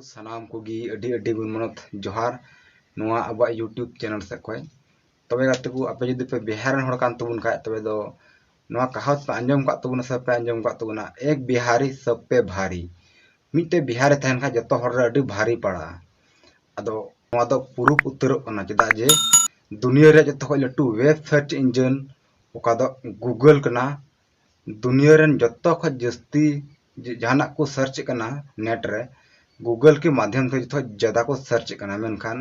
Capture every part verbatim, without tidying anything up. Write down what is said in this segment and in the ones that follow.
ᱥᱟᱱᱟᱢ ᱠᱚᱜᱮ ᱟᱹᱰᱤ ᱟᱹᱰᱤ ᱜᱩᱱᱢᱟᱱᱚᱛ ᱡᱚᱦᱟᱨ ᱱᱚᱣᱟ ᱟᱵᱚᱣᱟᱜ YouTube channel ᱥᱮᱫ ᱠᱷᱚᱱ᱾ ᱛᱚᱵᱮ ᱜᱟᱛᱮ ᱠᱚ, ᱟᱯᱮ ᱡᱩᱫᱤ ᱯᱮ ᱵᱤᱦᱟᱨ ᱨᱮᱱ ᱦᱚᱲ ᱠᱟᱱ ᱛᱟᱵᱚᱱ ᱠᱷᱟᱡ, ᱛᱚᱵᱮ ᱫᱚ ᱱᱚᱣᱟ ᱠᱟᱦᱟᱣᱛ ᱯᱮ ᱟᱸᱡᱚᱢ ᱠᱟᱜ ᱛᱟᱵᱚᱱᱟ ᱥᱮ ᱯᱮ ᱟᱸᱡᱚᱢ ᱠᱟᱜ ᱛᱟᱵᱚᱱᱟ, ᱮᱠ ᱵᱤᱦᱟᱨᱤ ᱥᱚᱵ ᱯᱮ ᱵᱷᱟᱨᱤ᱾ ᱢᱤᱫᱴᱮᱡ ᱵᱤᱦᱟᱨᱤ ᱛᱟᱦᱮᱱ ᱠᱷᱟᱡ ᱡᱚᱛᱚ ᱦᱚᱲ ᱨᱮ ᱟᱹᱰᱤ ᱵᱷᱟᱨᱤ ᱯᱟᱲᱟᱜᱼᱟ᱾ ᱟᱫᱚ ᱱᱚᱣᱟ ᱫᱚ ᱯᱩᱨᱩᱯ ᱩᱛᱟᱹᱨᱚᱜ ᱠᱟᱱᱟ, ᱪᱮᱫᱟᱜ ᱡᱮ ᱫᱩᱱᱤᱭᱟᱹ ᱨᱮᱭᱟᱜ ᱡᱚᱛᱚ ᱠᱷᱚᱱ ᱞᱟᱹᱴᱩ web search engine ᱚᱠᱟ ᱫᱚ Google ᱠᱟᱱᱟ᱾ ᱫᱩᱱᱤᱭᱟᱹ ᱨᱮᱱ ᱡᱚᱛᱚ ᱠᱷᱚᱱ ᱡᱟᱹᱥᱛᱤ ᱡᱟᱦᱟᱱᱟᱜ ᱠᱚ search ᱮᱫ ᱠᱟᱱᱟ net ᱨᱮ, Google ᱠᱤ ᱢᱟᱫᱷᱭᱚᱢ ᱛᱮ ᱡᱚᱛᱚ ᱠᱷᱚᱱ ᱡᱟᱫᱟ ᱠᱚ search ᱮᱫ ᱠᱟᱱᱟ᱾ ᱢᱮᱱᱠᱷᱟᱱ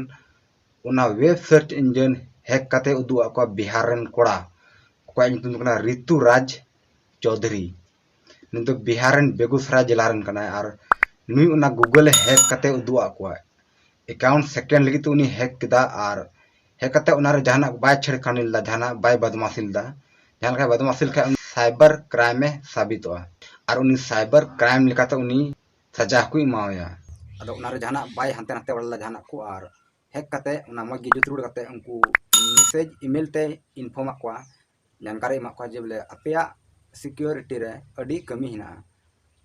ᱚᱱᱟ web search engine hack ᱠᱟᱛᱮ ᱩᱫᱩᱜ ᱟᱫ ᱠᱚᱣᱟ ᱵᱤᱦᱟᱨ ᱨᱮᱱ ᱠᱚᱲᱟ, ᱚᱠᱚᱭᱟᱜ ᱧᱩᱛᱩᱢ ᱫᱚ ᱠᱟᱱᱟ ᱨᱤᱛᱩ ᱨᱟᱡᱽ ᱪᱳᱣᱫᱷᱩᱨᱤ᱾ ᱱᱩᱭ ᱫᱚ ᱵᱤᱦᱟᱨ ᱨᱮᱱ ᱵᱮᱜᱩᱥᱨᱟᱭ ᱡᱮᱞᱟ ᱨᱮᱱ ᱠᱟᱱᱟᱭ ᱟᱨ ᱱᱩᱭ ᱚᱱᱟ Google ᱮ hack ᱠᱟᱛᱮ ᱩᱫᱩᱜ ᱟᱫ ᱠᱚᱣᱟ᱾ ᱮᱠᱟᱣᱩᱱᱴ ᱥᱮᱠᱮᱱᱰ ᱞᱟᱹᱜᱤᱫ ᱛᱮ ᱩᱱᱤ hack ᱠᱮᱫᱟ ᱟᱨ hack ᱠᱟᱛᱮ ᱚᱱᱟᱨᱮ ᱡᱟᱦᱟᱱᱟᱜ ᱵᱟᱭ ᱪᱷᱮᱲᱠᱷᱟᱱᱤ ᱞᱮᱫᱟ, ᱡᱟᱦᱟᱱᱟᱜ ᱵᱟᱭ ᱵᱟᱫᱢᱟᱥᱤ ᱞᱮᱫᱟ᱾ ᱡᱟᱦᱟᱸ ᱞᱮᱠᱟᱭ ᱵᱟᱫᱢᱟᱥᱤ ᱞᱮᱠᱷᱟᱱ ᱩᱱᱤ ᱥᱟᱭᱵᱟᱨ ᱠᱨᱟᱭᱤᱢ ᱮ ᱥᱟᱵᱤᱛᱚᱜᱼᱟ ᱟᱨ ᱩᱱᱤ ᱥᱟᱭᱵᱟᱨ ᱠᱨᱟᱭᱤᱢ ᱞᱮᱠᱟᱛᱮ ᱩᱱᱤ ᱥᱟᱡᱟ ᱦᱚᱸᱠᱚ ᱮᱢᱟᱣᱟᱭᱟ᱾ ᱟᱫᱚ ᱚᱱᱟᱨᱮ ᱡᱟᱦᱟᱱᱟᱜ ᱵᱟᱭ ᱦᱟᱱᱛᱮ ᱱᱟᱛᱮ ᱵᱟᱲᱟ ᱞᱮᱫᱟ ᱡᱟᱦᱟᱱᱟᱜ ᱠᱚ, ᱟᱨ hack ᱠᱟᱛᱮ ᱚᱱᱟ ᱢᱚᱡᱽ ᱜᱮ ᱡᱩᱛ ᱨᱩᱣᱟᱹᱲ ᱠᱟᱛᱮ ᱩᱱᱠᱩ message email ᱛᱮ inform ᱟᱫ ᱠᱚᱣᱟ, ᱡᱟᱱᱠᱟᱨᱤ ᱮᱢᱟᱜ ᱠᱚᱣᱟ ᱡᱮ ᱵᱚᱞᱮ ᱟᱯᱮᱭᱟᱜ security ᱨᱮ ᱟᱹᱰᱤ ᱠᱟᱹᱢᱤ ᱦᱮᱱᱟᱜᱼᱟ,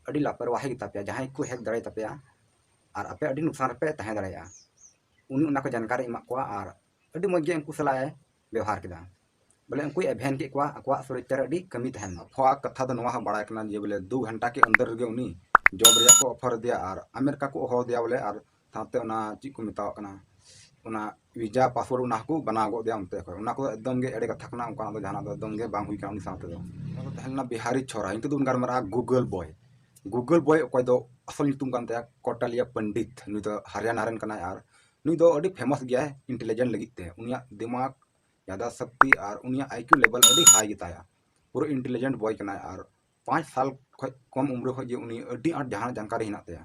ᱟᱹᱰᱤ ᱞᱟᱯᱚᱨᱣᱟᱦᱤ ᱜᱮᱛᱟ ᱯᱮᱭᱟ, ᱡᱟᱦᱟᱸᱭ ᱠᱚ hack ᱫᱟᱲᱮᱭᱟᱛᱟ ᱯᱮᱭᱟ ᱟᱨ ᱟᱯᱮ ᱟᱹᱰᱤ ᱱᱩᱠᱥᱟᱱ ᱨᱮᱯᱮ ᱛᱟᱦᱮᱸ ᱫᱟᱲᱮᱭᱟᱜᱼᱟ᱾ ᱩᱱᱤ ᱚᱱᱟ ᱠᱚ ᱡᱟᱱᱠᱟᱨᱤ ᱮᱢᱟᱜ ᱠᱚᱣᱟ ᱟᱨ ᱟᱹᱰᱤ ᱢᱚᱡᱽ ᱜᱮ ᱩᱱᱠᱩ ᱥᱟᱞᱟᱜ ᱮ ᱵᱮᱣᱦᱟᱨ ᱠᱮᱫᱟ᱾ ᱵᱚᱞᱮ ᱩᱱᱠᱩᱭ ᱮᱵᱷᱮᱱ ᱠᱮᱫ ᱠᱚᱣᱟ ᱟᱠᱚᱣᱟᱜ ᱥᱩᱨᱚᱠᱠᱷᱟ ᱨᱮ ᱟᱹᱰᱤ ᱠᱟᱹᱢᱤ ᱛᱟᱦᱮᱱ ᱢᱟ᱾ ᱯᱷᱚᱣᱟ ᱠᱟᱛᱷᱟ ᱫᱚ ᱱᱚᱣᱟ ᱦᱚᱸ ᱵᱟᱲᱟᱭ ᱠᱟᱱᱟ ᱡᱮ ᱵᱚᱞᱮ ᱫᱩ ᱜᱷᱚᱱᱴᱟ ᱠᱮ ᱟᱱᱫᱟᱨ ᱨᱮᱜᱮ ᱩᱱᱤ ᱡᱚᱵ ᱨᱮᱭᱟᱜ ᱠᱚ ᱚᱯᱷᱟᱨ ᱟᱫᱮᱭᱟ ᱟᱨ ᱟᱢᱮᱨᱤᱠᱟ ᱠᱚ ᱦᱚᱦᱚ ᱟᱫᱮᱭᱟ ᱵᱚᱞᱮ, ᱟᱨ ᱥᱟᱶᱛᱮ ᱚᱱᱟ ᱪᱮᱫ ᱠᱚ ᱢᱮᱛᱟᱣᱟᱜ ᱠᱟᱱᱟ, ᱚᱱᱟ ᱵᱷᱤᱡᱟ ᱯᱟᱥᱯᱳᱨᱴ ᱚᱱᱟ ᱦᱚᱸᱠᱚ ᱵᱮᱱᱟᱣ ᱜᱚᱫ ᱟᱫᱮᱭᱟ ᱚᱱᱛᱮ ᱠᱷᱚᱱ᱾ ᱚᱱᱟ ᱠᱚᱫᱚ ᱮᱠᱫᱚᱢ ᱜᱮ ᱮᱲᱮ ᱠᱟᱛᱷᱟ ᱠᱟᱱᱟ, ᱚᱱᱠᱟᱱᱟᱜ ᱫᱚ ᱡᱟᱦᱟᱱᱟᱜ ᱫᱚ ᱮᱠᱫᱚᱢ ᱜᱮ ᱵᱟᱝ ᱦᱩᱭ ᱠᱟᱱᱟ ᱩᱱᱤ ᱥᱟᱶ ᱛᱮᱫᱚ᱾ ᱚᱱᱟ ᱫᱚ ᱛᱟᱦᱮᱸ ᱞᱮᱱᱟ ᱵᱤᱦᱟᱨᱤ ᱪᱷᱚᱨᱟ, ᱱᱤᱛᱚᱜ ᱫᱚᱵᱚᱱ ᱜᱟᱞᱢᱟᱨᱟᱜᱼᱟ Google Boy᱾ Google Boy ᱚᱠᱚᱭ ᱫᱚ ᱟᱥᱚᱞ ᱧᱩᱛᱩᱢ ᱠᱟᱱ ᱛᱟᱭᱟ ᱠᱚᱴᱟᱞᱤᱭᱟ ᱯᱚᱱᱰᱤᱛ, ᱱᱩᱭ ᱫᱚ ᱦᱟᱨᱤᱭᱟᱱᱟ ᱨᱮᱱ ᱠᱟᱱᱟᱭ ᱟᱨ ᱱᱩᱭ ᱫᱚ ᱟᱹᱰᱤ famous ᱜᱮᱭᱟᱭ intelligent ᱞᱟᱹᱜᱤᱫ ᱛᱮ᱾ ᱩᱱᱤᱭᱟᱜ ᱫᱤᱢᱟᱜᱽ ᱡᱟᱫᱟ ᱥᱚᱠᱛᱤ ᱟᱨ ᱩᱱᱤᱭᱟᱜ IQ level ᱟᱹᱰᱤ high ᱜᱮᱛᱟᱭᱟ᱾ ᱯᱩᱨᱟᱹ intelligent boy ᱠᱟᱱᱟᱭ ᱟᱨ ᱯᱟᱸᱪ ᱥᱟᱞ ᱠᱷᱚᱱ ᱠᱚᱢ ᱩᱢᱨᱟᱹ ᱠᱷᱚᱱ ᱜᱮ ᱩᱱᱤ ᱟᱹᱰᱤ ᱟᱸᱴ ᱡᱟᱦᱟᱱᱟᱜ ᱡᱟᱱᱠᱟᱨᱤ ᱦᱮᱱᱟᱜ ᱛᱟᱭᱟ᱾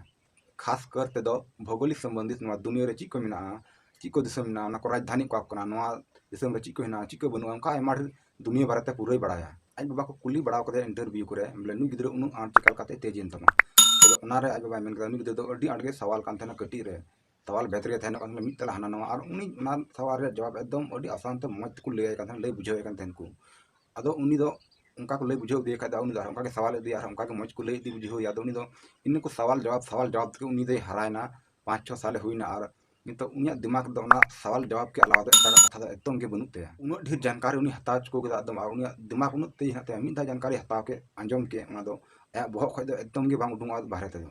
ᱠᱷᱟᱥ ᱠᱟᱨ ᱛᱮᱫᱚ ᱵᱷᱳᱜᱳᱞᱤᱠ ᱥᱚᱢᱵᱚᱱᱫᱷᱤᱛ ᱱᱚᱣᱟ ᱫᱩᱱᱤᱭᱟᱹ ᱨᱮ ᱪᱮᱫ ᱠᱚ ᱢᱮᱱᱟᱜᱼᱟ, ᱪᱮᱫ ᱠᱚ ᱫᱤᱥᱚᱢ ᱢᱮᱱᱟᱜᱼᱟ, ᱚᱱᱟ ᱠᱚ ᱨᱟᱡᱽᱫᱷᱟᱱᱤ ᱚᱠᱟ ᱠᱚ ᱠᱟᱱᱟ, ᱱᱚᱣᱟ ᱫᱤᱥᱚᱢ ᱨᱮ ᱪᱮᱫ ᱠᱚ ᱦᱮᱱᱟᱜᱼᱟ, ᱪᱮᱫ ᱠᱚ ᱵᱟᱹᱱᱩᱜᱼᱟ, ᱚᱱᱠᱟ ᱟᱭᱢᱟ ᱰᱷᱮᱨ ᱫᱩᱱᱤᱭᱟᱹ ᱵᱟᱨᱮᱛᱮ ᱯᱩᱨᱟᱹᱭ ᱵᱟᱲᱟᱭᱟ᱾ ᱟᱡ ᱵᱟᱵᱟ ᱠᱚ ᱠᱩᱞᱤ ᱵᱟᱲᱟᱣ ᱠᱟᱫᱮᱭᱟ interview ᱠᱚᱨᱮ, ᱵᱚᱞᱮ ᱱᱩᱭ ᱜᱤᱫᱽᱨᱟᱹ ᱩᱱᱟᱹᱜ ᱟᱸᱴ ᱪᱮᱠᱟ ᱞᱮᱠᱟᱛᱮ ᱛᱮᱡᱽ ᱮᱱ ᱛᱟᱢᱟ᱾ ᱛᱚᱵᱮ ᱚᱱᱟᱨᱮ ᱟᱡ ᱵᱟᱵᱟᱭ ᱢᱮᱱ ᱠᱮᱫᱟ, ᱱᱩᱭ ᱜᱤᱫᱽᱨᱟᱹ ᱫᱚ ᱟᱹᱰᱤ ᱟᱸᱴ ᱜᱮ ᱥᱟᱣᱟᱞ ᱠᱟᱱ ᱛᱟᱦᱮᱱᱟ ᱠᱟᱹᱴᱤᱡ ᱨᱮ, ᱥᱟᱣᱟᱞ ᱵᱷᱮᱫ ᱨᱮᱜᱮ ᱛᱟᱦᱮᱱᱚᱜ ᱠᱟᱱ ᱛᱟᱦᱮᱱᱟ ᱢᱤᱫ ᱛᱟᱞᱟ ᱦᱟᱱᱟ ᱱᱟᱣᱟ, ᱟᱨ ᱩᱱᱤ ᱚᱱᱟ ᱥᱟᱣᱟᱞ ᱨᱮᱭᱟᱜ ᱡᱚᱵᱟᱵ ᱮᱠᱫᱚᱢ ᱟᱹᱰᱤ ᱟᱥᱟᱱ ᱛᱮ ᱢᱚᱡᱽ ᱛᱮᱠᱚ ᱞᱟᱹᱭᱟᱭ ᱠᱟᱱ ᱛᱟᱦᱮᱱᱟ, ᱞᱟᱹᱭ ᱵᱩᱡᱷᱟᱹᱣᱟᱭ ᱠᱟᱱ ᱛᱟᱦᱮᱱ ᱠᱚ᱾ ᱟᱫᱚ ᱩᱱᱤ ᱫᱚ ᱚᱱᱠᱟ ᱠᱚ ᱞᱟᱹᱭ ᱵᱩᱡᱷᱟᱹᱣ ᱤᱫᱤᱭᱮ ᱠᱷᱟᱡ ᱫᱚ ᱩᱱᱤ ᱫᱚ ᱟᱨᱦᱚᱸ ᱚᱱᱠᱟ ᱜᱮ ᱥᱟᱣᱟᱞ ᱤᱫᱤᱭᱟ, ᱟᱨᱦᱚᱸ ᱚᱱᱠᱟ ᱜᱮ ᱢᱚᱡᱽ ᱠᱚ ᱞᱟᱹᱭ ᱤᱫᱤ ᱵᱩᱡᱷᱟᱹᱣ ᱮᱭᱟ᱾ ᱟᱫᱚ ᱩᱱᱤ ᱫᱚ ᱤᱱᱟᱹ ᱠᱚ ᱥᱟᱣᱟᱞ ᱡᱟᱣᱟᱵ ᱥᱟᱣᱟᱞ ᱡᱟᱣᱟᱵ ᱛᱮᱜᱮ ᱩᱱᱤ ᱫᱚᱭ ᱦᱟᱨᱟᱭᱮᱱᱟ, ᱯᱟᱸᱪ ᱪᱷᱚ ᱥᱟᱞᱮ ᱦᱩᱭᱱᱟ, ᱟᱨ ᱱᱤᱛᱚᱜ ᱩᱱᱤᱭᱟᱜ ᱫᱤᱢᱟᱜᱽ ᱨᱮᱫᱚ ᱚᱱᱟ ᱥᱟᱣᱟᱞ ᱡᱟᱣᱟᱵ ᱠᱮ ᱟᱞᱟᱣᱟ ᱫᱚ ᱮᱴᱟᱜᱟᱜ ᱠᱟᱛᱷᱟ ᱫᱚ ᱮᱠᱫᱚᱢ ᱜᱮ ᱵᱟᱹᱱᱩᱜ ᱛᱟᱭᱟ᱾ ᱩᱱᱟᱹᱜ ᱰᱷᱮᱨ ᱡᱟᱱᱠᱟᱨᱤ ᱩᱱᱤ ᱦᱟᱛᱟᱣ ᱪᱩᱠᱟᱹᱣ ᱠᱮᱫᱟ, ᱮᱠᱫᱚᱢ ᱟᱨ ᱩᱱᱤᱭᱟᱜ ᱫᱤᱢᱟᱜᱽ ᱩᱱᱟᱹᱜ ᱛᱮᱡᱽ ᱦᱮᱱᱟᱜ ᱛᱟᱭᱟ, ᱢᱤᱫ ᱫᱷᱟᱣ ᱡᱟᱱᱠᱟᱨᱤ ᱦᱟᱛᱟᱣ ᱠᱮᱫ, ᱟᱸᱡᱚᱢ ᱠᱮᱫ, ᱚᱱᱟ ᱫᱚ ᱟᱭᱟᱜ ᱵᱚᱦᱚᱜ ᱠᱷᱚᱡ ᱫᱚ ᱮᱠᱫᱚᱢ ᱜᱮ ᱵᱟᱝ ᱩᱰᱩᱝᱚᱜᱼᱟ ᱵᱟᱦᱨᱮ ᱛᱮᱫᱚ᱾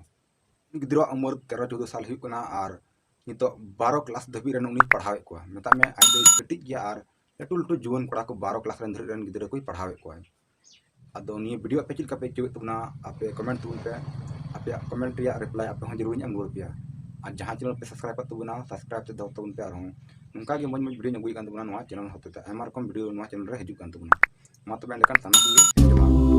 ᱩᱱᱤ ᱜᱤᱫᱽᱨᱟᱹᱣᱟᱜ ᱩᱢᱮᱨ ᱛᱮᱨᱚ ᱪᱳᱫᱽᱫᱳ ᱥᱟᱞ ᱦᱩᱭᱩᱜ ᱠᱟᱱᱟ ᱟᱨ ᱱᱤᱛᱚᱜ ᱵᱟᱨᱚ ᱠᱞᱟᱥ ᱫᱷᱟᱹᱵᱤᱡ ᱨᱮᱱ ᱩᱱᱤ ᱯᱟᱲᱦᱟᱣᱮᱫ ᱠᱚᱣᱟ᱾ ᱢᱮᱛᱟᱜ ᱢᱮ ᱟᱡ ᱫᱚᱭ ᱠᱟᱹᱴᱤᱡ ᱜᱮᱭᱟ ᱟᱨ ᱞᱟᱹᱴᱩ ᱞᱟᱹᱴᱩ ᱡᱩᱣᱟᱹᱱ ᱠᱚᱲᱟ ᱠᱚ ᱵᱟᱨᱚ ᱠᱞᱟᱥ ᱨᱮᱱ ᱫᱷᱟᱹᱨᱤᱡ ᱨᱮᱱ ᱜᱤᱫᱽᱨᱟᱹ ᱠᱚᱭ ᱯᱟᱲᱦᱟᱣᱮᱫ ᱠᱚᱣᱟ᱾ ᱟᱫᱚ ᱱᱤᱭᱟᱹ ᱵᱷᱤᱰᱤᱭᱳ ᱟᱯᱮ ᱪᱮᱫ ᱞᱮᱠᱟ ᱯᱮ ᱟᱹᱭᱠᱟᱹᱣᱮᱫ ᱛᱟᱵᱚᱱᱟ, ᱟᱯᱮ ᱠᱚᱢᱮᱱᱴ ᱛᱟᱵᱚᱱ ᱯᱮ᱾ ᱟᱯᱮᱭᱟᱜ ᱠᱚᱢᱮᱱᱴ ᱨᱮᱭᱟᱜ ᱨᱤᱯᱞᱟᱭ ᱟᱯᱮ ᱦᱚᱸ ᱡᱟᱹᱨᱩᱲ ᱤᱧ ᱮᱢ ᱨᱩᱣᱟᱹᱲ ᱯᱮᱭᱟ᱾ ᱟᱨ ᱡᱟᱦᱟᱸ ᱪᱮᱱᱮᱞ ᱯᱮ ᱥᱟᱵᱥᱠᱨᱟᱭᱤᱵ ᱟᱠᱟᱫ ᱛᱟᱵᱚᱱᱟ, ᱥᱟᱵᱥᱠᱨᱟᱭᱤᱵ ᱛᱮ ᱫᱚᱦᱚ ᱛᱟᱵᱚᱱ ᱯᱮ᱾ ᱟᱨᱦᱚᱸ ᱱᱚᱝᱠᱟ ᱜᱮ ᱢᱚᱡᱽ ᱢᱚᱡᱽ ᱵᱷᱤᱰᱤᱭᱳᱧ ᱟᱹᱜᱩᱭᱮᱫ ᱠᱟᱱ ᱛᱟᱵᱚᱱᱟ ᱱᱚᱣᱟ ᱪᱮᱱᱮᱞ ᱦᱚᱛᱮᱛᱮ᱾ ᱟᱭᱢᱟ ᱨᱚᱠᱚᱢ ᱵᱷᱤᱰᱤᱭᱳ ᱱᱚᱣᱟ ᱪᱮᱱᱮᱞ ᱨᱮ ᱦᱤᱡᱩᱜ ᱠᱟᱱ ᱛᱟᱵᱚᱱᱟ᱾ ᱢᱟ ᱛᱚᱵᱮ ᱮᱸᱰᱮᱠᱷᱟᱱ ᱥᱟᱱᱟᱢ ᱠᱚᱜᱮ ᱡᱚᱦᱟᱨ᱾